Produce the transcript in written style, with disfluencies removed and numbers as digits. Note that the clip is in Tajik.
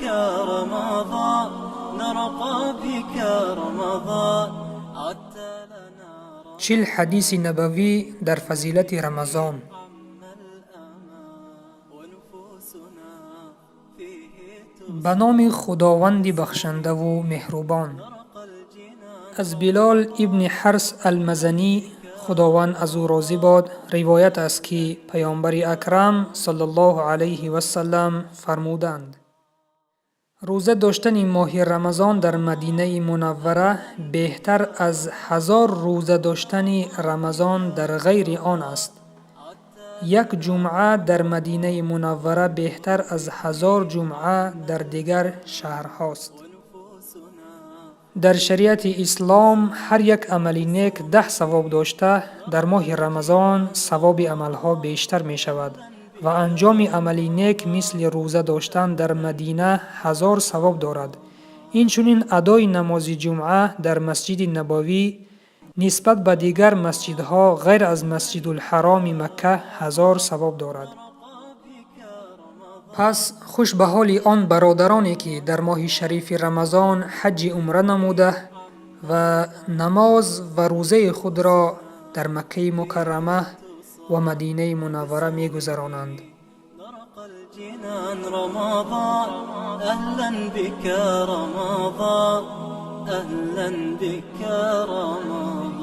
بك رمضان، نرقى بك رمضان، عدت لنا. 40 ҳадиси набавӣ дар фазилати Рамазон. ونفوسنا فيه Ба номи Худованди бахшандаву меҳрубон. Аз Билол ибни Ҳарс Алмазанӣ, Худованд аз ӯ розӣ бод, ривоят аст, ки Паёмбари Акрам саллаллоҳу алайҳи васалам фармуданд: рӯза доштани моҳи Рамазон дар Мадинаи Мунаввара беҳтар аз 1000 рӯза доштани Рамазон дар ғайри он аст. Як ҷумъа дар Мадинаи Мунаввара беҳтар аз 1000 ҷумъа дар дигар шаҳрҳост. Дар шариати ислом ҳар як амали нек 10 савоб дошта, дар моҳи Рамазон савоби амалҳо бештар мешавад ва анҷоми амали нек мисли рӯза доштан дар Мадина 1000 савоб дорад. Инчунин адои намози ҷумъа дар Масҷиди Набавӣ нисбат ба дигар масҷидҳо ғайр аз Масҷидулҳароми Макка 1000 савоб дорад. Пас хуш ба ҳоли он бародароне, ки дар моҳи шарифи Рамазон ҳаҷҷи умра намуда ва намоз ва рӯзаи худро дар Маккаи Мукаррама ва Мадинаи Мунаввара мегузаронанд. نرقى الجنان رمضان، أهلا بك رمضان، أهلا بك رمضان.